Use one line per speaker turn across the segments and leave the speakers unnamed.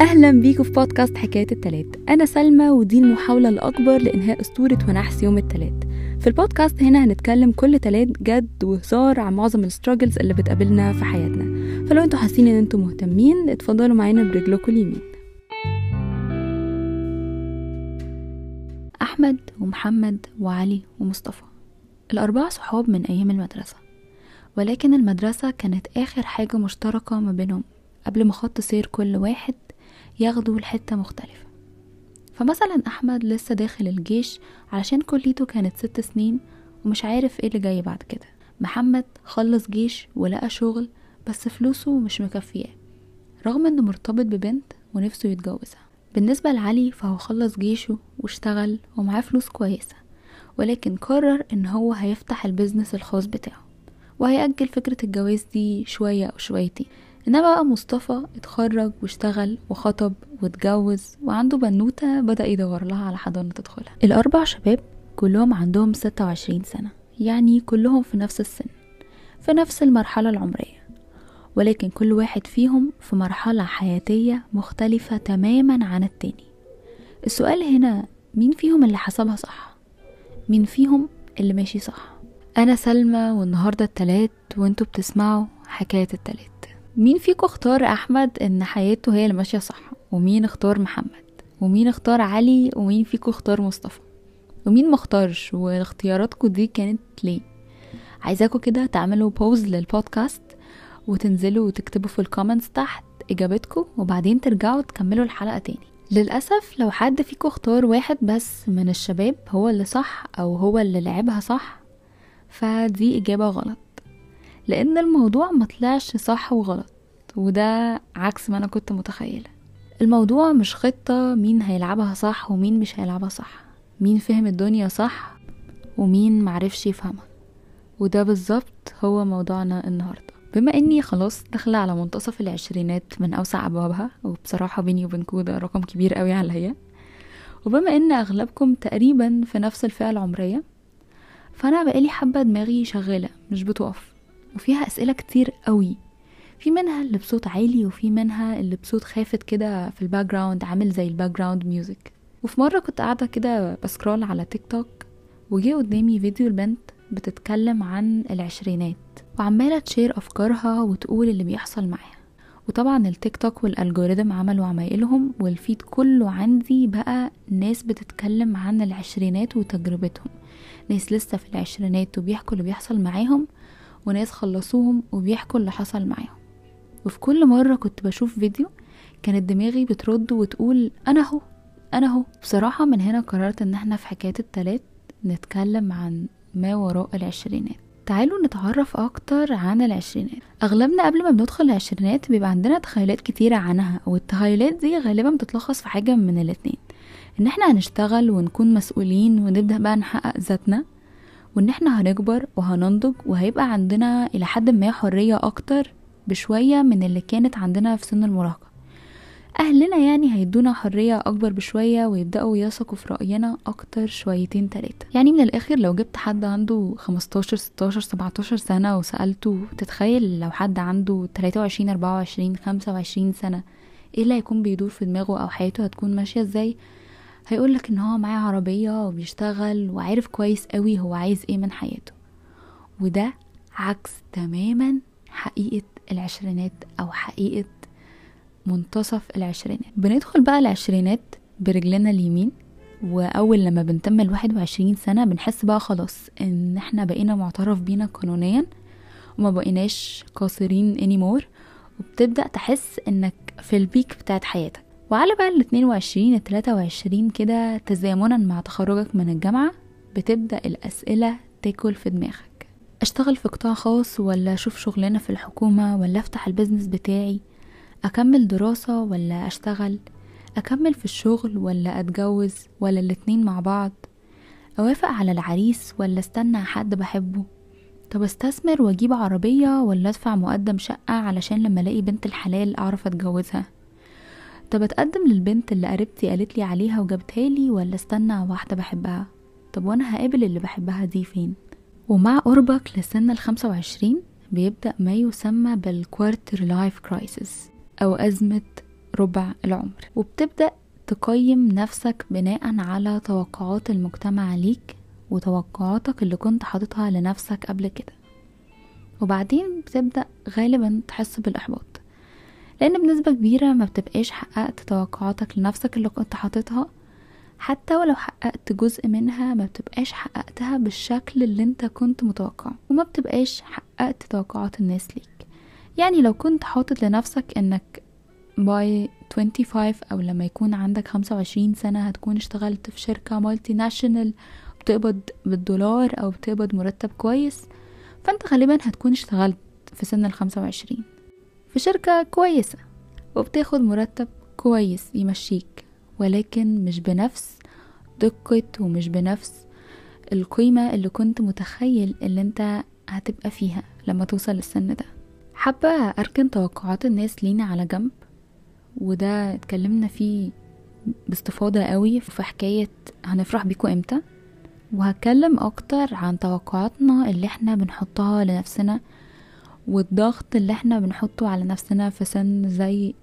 اهلا بيكم في بودكاست حكاية التلات. انا سلمى، ودي المحاولة الاكبر لانهاء اسطورة ونحس يوم التلات. في البودكاست هنا هنتكلم كل تلات جد وهزار عن معظم ال struggles اللي بتقابلنا في حياتنا، فلو انتوا حاسين ان انتوا مهتمين اتفضلوا معانا برجلكم اليمين. احمد ومحمد وعلي ومصطفى الاربعة صحاب من ايام المدرسة، ولكن المدرسة كانت اخر حاجة مشتركة ما بينهم قبل ما خط سير كل واحد ياخدوا لحتة مختلفة. فمثلا أحمد لسه داخل الجيش علشان كليته كانت 6 سنين ومش عارف ايه اللي جاي بعد كده. محمد خلص جيش ولقى شغل بس فلوسه مش مكفياه رغم انه مرتبط ببنت ونفسه يتجوزها. بالنسبة لعلي فهو خلص جيشه واشتغل ومعاه فلوس كويسة، ولكن قرر ان هو هيفتح ال business الخاص بتاعه وهيأجل فكرة الجواز دي شوية او شويتين. انما بقى مصطفى اتخرج واشتغل وخطب واتجوز وعنده بنوتة بدأ يدور لها على حضانة تدخلها. الاربع شباب كلهم عندهم 26 سنة، يعني كلهم في نفس السن في نفس المرحلة العمرية، ولكن كل واحد فيهم في مرحلة حياتية مختلفة تماما عن التاني. السؤال هنا، مين فيهم اللي حسبها صح؟ مين فيهم اللي ماشي صح؟ انا سلمى، والنهاردة التلات وانتوا بتسمعوا حكاية التلات. مين فيكم اختار احمد ان حياته هي اللي ماشية صح؟ ومين اختار محمد؟ ومين اختار علي؟ ومين فيكم اختار مصطفى؟ ومين ما اختارش؟ واختياراتكم دي كانت ليه؟ عايزاكم كده تعملوا pause لل podcast وتنزلوا وتكتبوا في ال comments تحت اجابتكم، وبعدين ترجعوا تكملوا الحلقة تاني. للاسف لو حد فيكم اختار واحد بس من الشباب هو اللي صح او هو اللي لعبها صح، فدي اجابه غلط، لان الموضوع ما طلعش صح وغلط، وده عكس ما انا كنت متخيله. الموضوع مش خطه مين هيلعبها صح ومين مش هيلعبها صح، مين فهم الدنيا صح ومين معرفش يفهمها، وده بالظبط هو موضوعنا النهارده. بما اني خلاص داخله على منتصف العشرينات من اوسع ابوابها، وبصراحة بيني وبينكم ده رقم كبير قوي عليا، وبما ان اغلبكم تقريبا في نفس الفئة العمرية، فانا بقالي حبه دماغي شغالة مش بتقف، وفيها أسئلة كتير قوي، في منها اللي بصوت عالي وفي منها اللي بصوت خافت كده في ال background، عامل زي ال background music. وفي مرة كنت قاعدة كده ب scroll على تيك توك، وجي قدامي فيديو البنت بتتكلم عن العشرينات وعمالة ت share أفكارها وتقول اللي بيحصل معاها. وطبعا التيك توك وال algorithm عملوا عمايلهم، وال feed كله عندي بقى ناس بتتكلم عن العشرينات وتجربتهم، ناس لسه في العشرينات وبيحكوا اللي بيحصل معاهم، وناس خلصوهم وبيحكوا اللي حصل معاهم. وفي كل مرة كنت بشوف فيديو كانت دماغي بترد وتقول انا هو انا هو. بصراحة من هنا قررت ان احنا في حكاية التلات نتكلم عن ما وراء العشرينات. تعالوا نتعرف اكتر عن العشرينات. اغلبنا قبل ما بندخل العشرينات بيبقى عندنا تخيلات كتيرة عنها، والتخيلات دي غالبا بتتلخص في حاجة من الاتنين، ان احنا هنشتغل ونكون مسؤولين ونبدأ بقى نحقق ذاتنا، وان احنا هنكبر وهننضج وهيبقى عندنا الى حد ما حرية اكتر بشوية من اللي كانت عندنا في سن المراهقة. اهلنا يعني هيدونا حرية اكبر بشوية ويبدأوا يثقوا في رأينا اكتر شويتين تلاتة. يعني من الاخر لو جبت حد عنده 15 16 17 سنة وسألته تتخيل لو حد عنده 23 24 25 سنة ايه اللي هيكون بيدور في دماغه او حياته هتكون ماشية ازاي، هيقولك ان هو معاه عربية وبيشتغل وعارف كويس قوي هو عايز ايه من حياته. وده عكس تماما حقيقة العشرينات او حقيقة منتصف العشرينات. بندخل بقى العشرينات برجلنا اليمين، واول لما بنتم 21 سنة بنحس بقى خلاص ان احنا بقينا معترف بينا قانونيا وما بقيناش قاصرين anymore، وبتبدأ تحس انك في ال peak بتاعت حياتك. وعلى بقى 22 23 كده تزامنا مع تخرجك من الجامعة بتبدأ الأسئلة تاكل في دماغك. اشتغل في قطاع خاص ولا اشوف شغلانة في الحكومة ولا افتح ال business بتاعي، اكمل دراسة ولا اشتغل، اكمل في الشغل ولا اتجوز ولا الاتنين مع بعض، اوافق على العريس ولا استنى حد بحبه، طب استثمر واجيب عربية ولا ادفع مقدم شقة علشان لما الاقي بنت الحلال اعرف اتجوزها، طب اتقدم للبنت اللي قريبتي قالت لي عليها وجابتها لي ولا استنى واحدة بحبها، طب وانا هقابل اللي بحبها دي فين؟ ومع قربك لسن 25 بيبدأ ما يسمى بال quarter life crisis او ازمة ربع العمر. وبتبدأ تقيم نفسك بناء على توقعات المجتمع ليك وتوقعاتك اللي كنت حاططها لنفسك قبل كده. وبعدين بتبدأ غالبا تحس بالإحباط، لأن بنسبة كبيرة ما بتبقاش حققت توقعاتك لنفسك اللي كنت حاططها، حتى ولو حققت جزء منها ما بتبقاش حققتها بالشكل اللي انت كنت متوقعه، وما بتبقاش حققت توقعات الناس ليك. يعني لو كنت حاطط لنفسك انك by 25 او لما يكون عندك 25 سنة هتكون اشتغلت في شركة multinational بتقبض بالدولار او بتقبض مرتب كويس، فانت غالبا هتكون اشتغلت في سن 25 في شركة كويسة وبتاخد مرتب كويس يمشيك، ولكن مش بنفس دقة ومش بنفس القيمة اللي كنت متخيل اللي انت هتبقى فيها لما توصل للسن ده. حابة أركن توقعات الناس لينا على جنب، وده اتكلمنا فيه باستفاضة قوي في حكاية هنفرح بيكو امتى، وهتكلم اكتر عن توقعاتنا اللي احنا بنحطها لنفسنا والضغط اللي احنا بنحطه على نفسنا في سن زي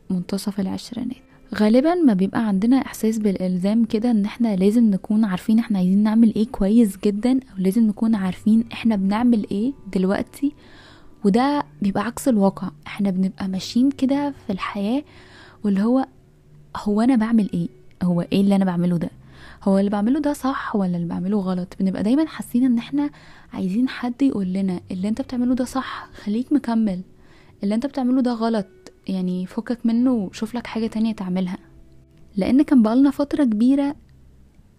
منتصف العشرينات. غالبا ما بيبقى عندنا احساس بالالزام كده ان احنا لازم نكون عارفين احنا عايزين نعمل ايه كويس جدا، او لازم نكون عارفين احنا بنعمل ايه دلوقتي، وده بيبقى عكس الواقع. احنا بنبقى ماشيين كده في الحياة واللي هو انا بعمل ايه، هو ايه اللي انا بعمله ده، هو اللي بعمله ده صح ولا اللي بعمله غلط. بنبقى دايما حاسين ان احنا عايزين حد يقول لنا اللي انت بتعمله ده صح، خليك مكمل، اللي انت بتعمله ده غلط، يعني فكك منه وشوف لك حاجة تانية تعملها. لان كان بقالنا فترة كبيرة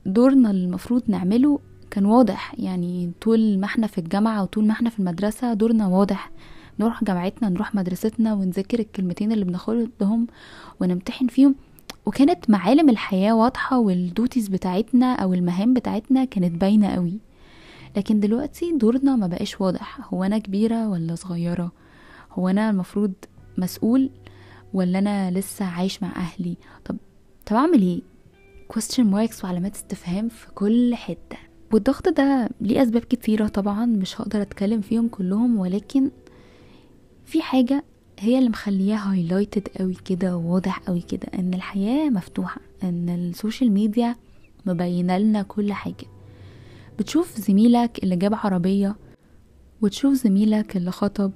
دورنا اللي المفروض نعمله كان واضح، يعني طول ما احنا في الجامعة وطول ما احنا في المدرسة دورنا واضح، نروح جامعتنا نروح مدرستنا ونذاكر الكلمتين اللي بناخدهم ونمتحن فيهم، وكانت معالم الحياة واضحة والدوتيز بتاعتنا او المهام بتاعتنا كانت باينة قوي. لكن دلوقتي دورنا ما بقاش واضح، هو انا كبيرة ولا صغيرة، هو انا المفروض مسؤول ولا انا لسه عايش مع اهلي، طب اعمل ايه؟ question marks وعلامات استفهام في كل حتة. والضغط ده ليه اسباب كتيرة طبعا مش هقدر اتكلم فيهم كلهم، ولكن في حاجة هي اللي مخليها highlighted قوي كده وواضح قوي كده، ان الحياة مفتوحة، ان ال social media مبينة لنا كل حاجة. بتشوف زميلك اللي جاب عربية، وتشوف زميلك اللي خطب،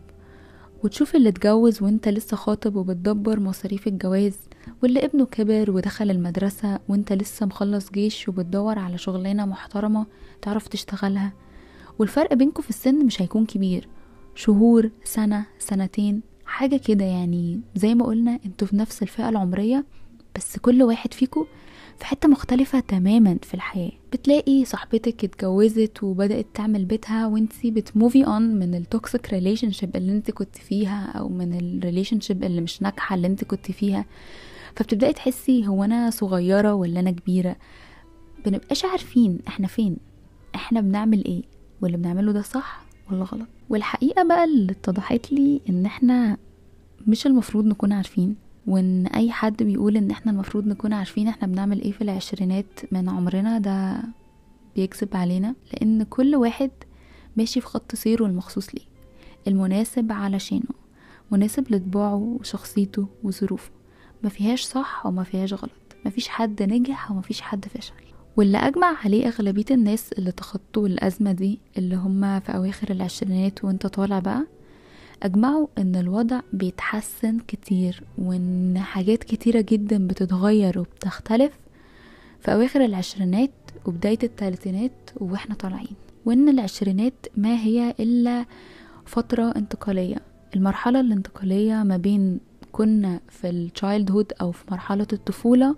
وتشوف اللي اتجوز وانت لسه خاطب وبتدبر مصاريف الجواز، واللي ابنه كبر ودخل المدرسة وانت لسه مخلص جيش وبتدور على شغلانة محترمة تعرف تشتغلها. والفرق بينكم في السن مش هيكون كبير، شهور، سنة، سنتين، حاجة كده، يعني زي ما قلنا انتوا في نفس الفئة العمرية، بس كل واحد فيكم في حتة مختلفة تماما في الحياة. بتلاقي صاحبتك اتجوزت وبدأت تعمل بيتها وانتي بت move on من ال toxic relationship اللي انت كنت فيها، او من ال relationship اللي مش ناجحة اللي انت كنت فيها، فبتبدأي تحسي هو انا صغيرة ولا انا كبيرة. بنبقاش عارفين احنا فين، احنا بنعمل ايه، واللي بنعمله ده صح ولا غلط. والحقيقة بقى اللي اتضحت لي ان احنا مش المفروض نكون عارفين، وان اي حد بيقول ان احنا المفروض نكون عارفين احنا بنعمل ايه في العشرينات من عمرنا ده بيكذب علينا، لان كل واحد ماشي في خط سيره المخصوص ليه، المناسب علشانه، مناسب لطباعه وشخصيته وظروفه، ما فيهاش صح وما فيهاش غلط، ما فيش حد نجح وما فيش حد فشل. واللي اجمع عليه اغلبية الناس اللي تخطوا الازمة دي، اللي هم في اواخر العشرينات وانت طالع بقى، اجمعوا ان الوضع بيتحسن كتير، وان حاجات كتيرة جدا بتتغير وبتختلف في اواخر العشرينات وبداية الثلاثينات واحنا طالعين، وان العشرينات ما هي الا فترة انتقالية، المرحلة الانتقالية ما بين كنا في ال childhood او في مرحلة الطفولة،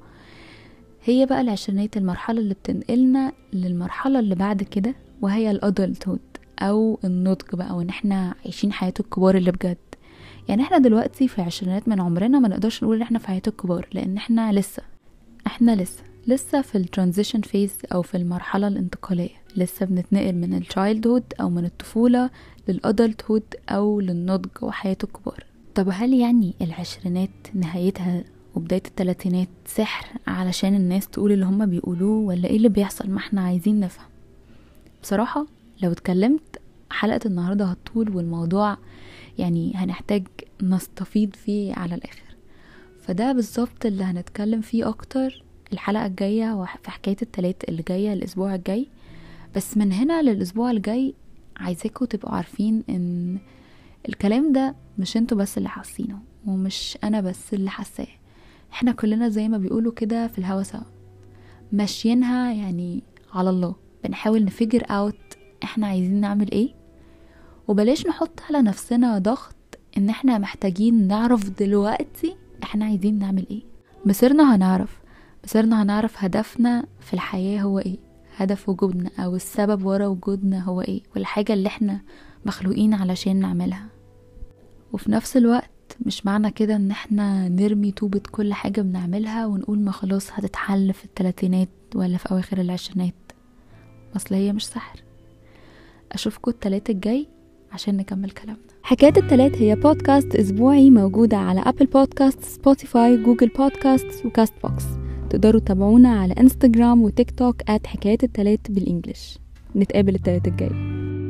هي بقى العشرينات المرحلة اللي بتنقلنا للمرحلة اللي بعد كده، وهي ال adulthood او النضج بقى، وان احنا عايشين حياة الكبار اللي بجد. يعني احنا دلوقتي في عشرينات من عمرنا ما نقدرش نقول ان احنا في حياة الكبار، لان احنا لسه في ال transition phase او في المرحلة الانتقالية، لسه بنتنقل من ال childhood او من الطفولة لل adulthood او للنضج وحياة الكبار. طب هل يعني العشرينات نهايتها وبداية الثلاثينات سحر علشان الناس تقول اللي هم بيقولوه، ولا ايه اللي بيحصل؟ ما احنا عايزين نفهم. بصراحة لو اتكلمت حلقة النهاردة هتطول، والموضوع يعني هنحتاج نستفيض فيه على الآخر، فده بالظبط اللي هنتكلم فيه اكتر الحلقة الجاية وفي حكاية التلات اللي جاية الاسبوع الجاي. بس من هنا للاسبوع الجاي عايزاكوا تبقوا عارفين ان الكلام ده مش انتوا بس اللي حاسينه، ومش انا بس اللي حاساه، احنا كلنا زي ما بيقولوا كده في الهوا سوا ماشيينها يعني على الله، بنحاول ن figure out احنا عايزين نعمل ايه، وبلاش نحط على نفسنا ضغط ان احنا محتاجين نعرف دلوقتي احنا عايزين نعمل ايه. مصيرنا هنعرف، مصيرنا هنعرف هدفنا في الحياة هو ايه، هدف وجودنا او السبب ورا وجودنا هو ايه، والحاجة اللي احنا مخلوقين علشان نعملها. وفي نفس الوقت مش معنى كده ان احنا نرمي طوبة كل حاجة بنعملها ونقول ما خلاص هتتحل في الثلاثينات ولا في اواخر العشرينات، اصل هي مش سحر. اشوفكم التلات الجاي عشان نكمل كلامنا. حكاية التلات هي بودكاست اسبوعي موجودة على Apple Podcast، Spotify، Google Podcast و Castbox. تقدروا تتابعونا على انستجرام وتيك توك @حكاية التلات بال English. نتقابل التلات الجاي.